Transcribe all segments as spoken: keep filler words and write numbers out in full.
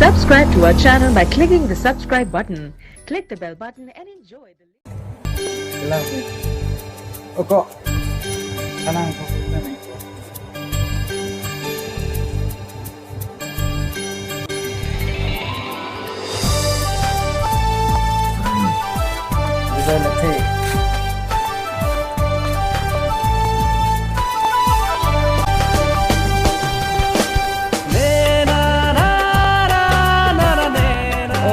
Subscribe to our channel by clicking the subscribe button. Click the bell button and enjoy the Lang. Oko. Kanang ko. Bisa na the.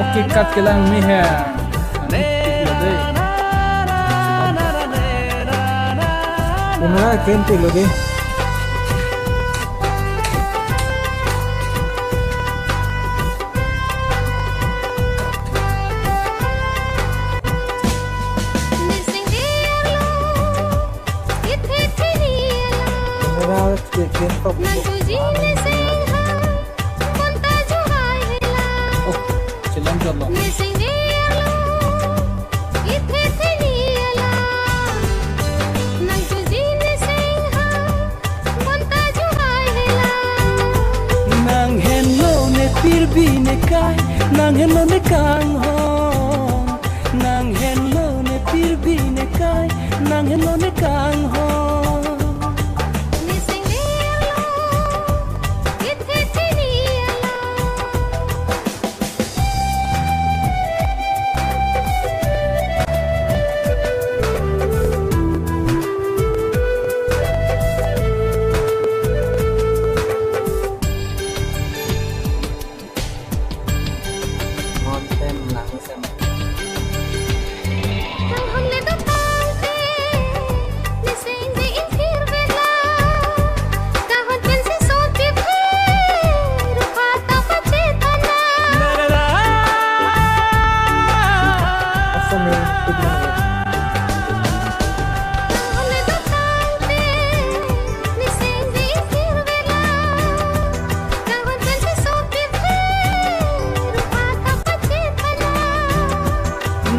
Okay, cut ke lang ni hai. Ani tik lo de. Una kenti lo de. Una kenti lo. Oh, chilang jalo. Nang henlo ne pirbi ne kai, nang henlo ne kanghon. Nang henlo ne pirbi ne kai, nang henlo ne kanghon. Mountain langsam.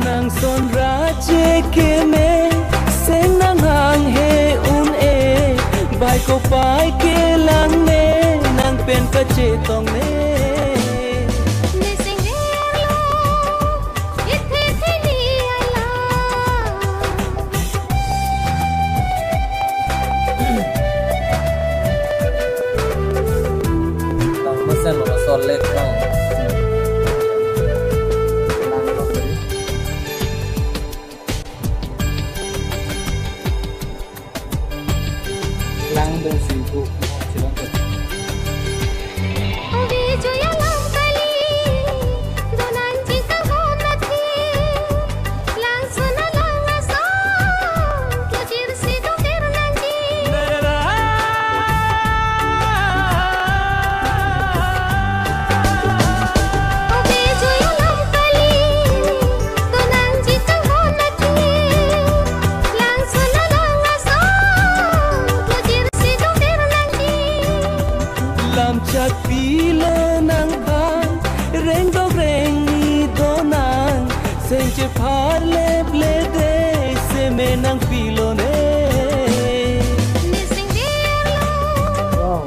Nang son rache keme, seng nang hanghe un-e, bai kopai kelang ne, nang pen kachetong ne. Tang mesen lo sol lek no. Lang dong singku. Lamchak pilo nang phan, rengdok rengni do nang, seng chephar leple de, seme nang pilo ne. Wow.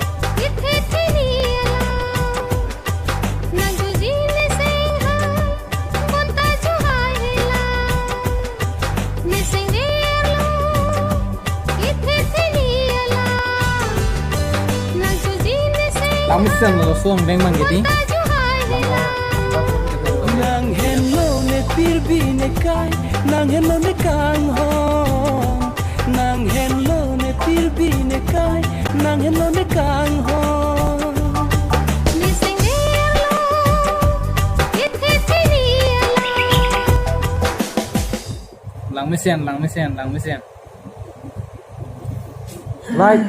Lang mesen lo song deng mang gedi. Nang henlo ne pirbi ne kai, nang henlo ne kanghon. Nang henlo ne pirbi ne kai, nang henlo ne kanghon. Lang mesen, lang mesen, lang mesen. Like.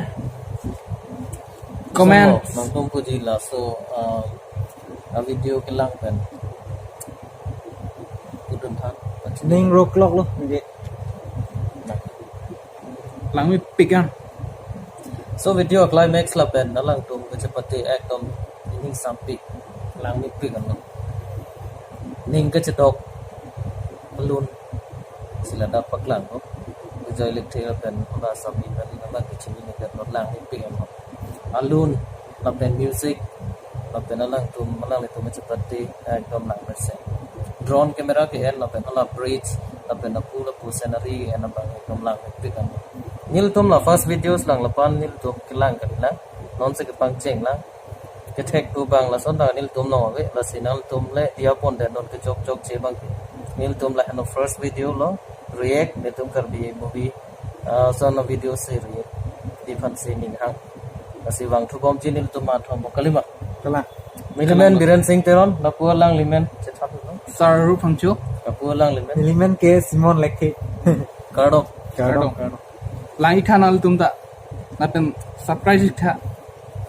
Comment. So, nangtum puji laso, uh, a video kelang pen. Kudun than. Ning roklok lo, nge. Langmepik an. So video climax lapen alangtum kachepate ekdom ining sampik, langmepik an lo. Ning kachedok alun si ladak paklang ko. Bijoy Lekthe lapen Oda Sami kali nama kachini ne pen langmepik an lo. Alun lapen music Lapen alangtum, alanglitum chepate, eh, ekdom lang mesen. Drone camera ke-en, lapen hala bridge, lapen apu lapu scenery ke-en abang ekdom lang mepik an. Nelitum la first videos lang lapu-an nelitum kelang kali lang. Non si kepangcheng lang. Kethek tu abang lason ta nelitum nong ave, lasi nangtum le diya pon den non kechok chokche abang ke. Nelitum la heno first video lo, react, nelitum Karbi movie, ah, son video si react. Di aphan si ning hang. Lasi vangthu bomji nelitum athom bo kalima. Kalang. Nelimen Biren Singh Teron, lapu alanglimen, chethan lo. Sir Rup Phangcho. Lapu alanglimen. Nelimen ke Simon Lekhe. Kardom. Kardom. Kardom. Lang ik tha nanglitum ta. Lapen subscribe ik tha.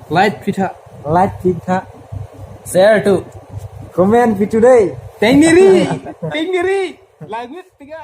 Like ik tha. Like ik tha. Share tu. Comment ik tha dei. Tengneri. Tengneri. Language tiga.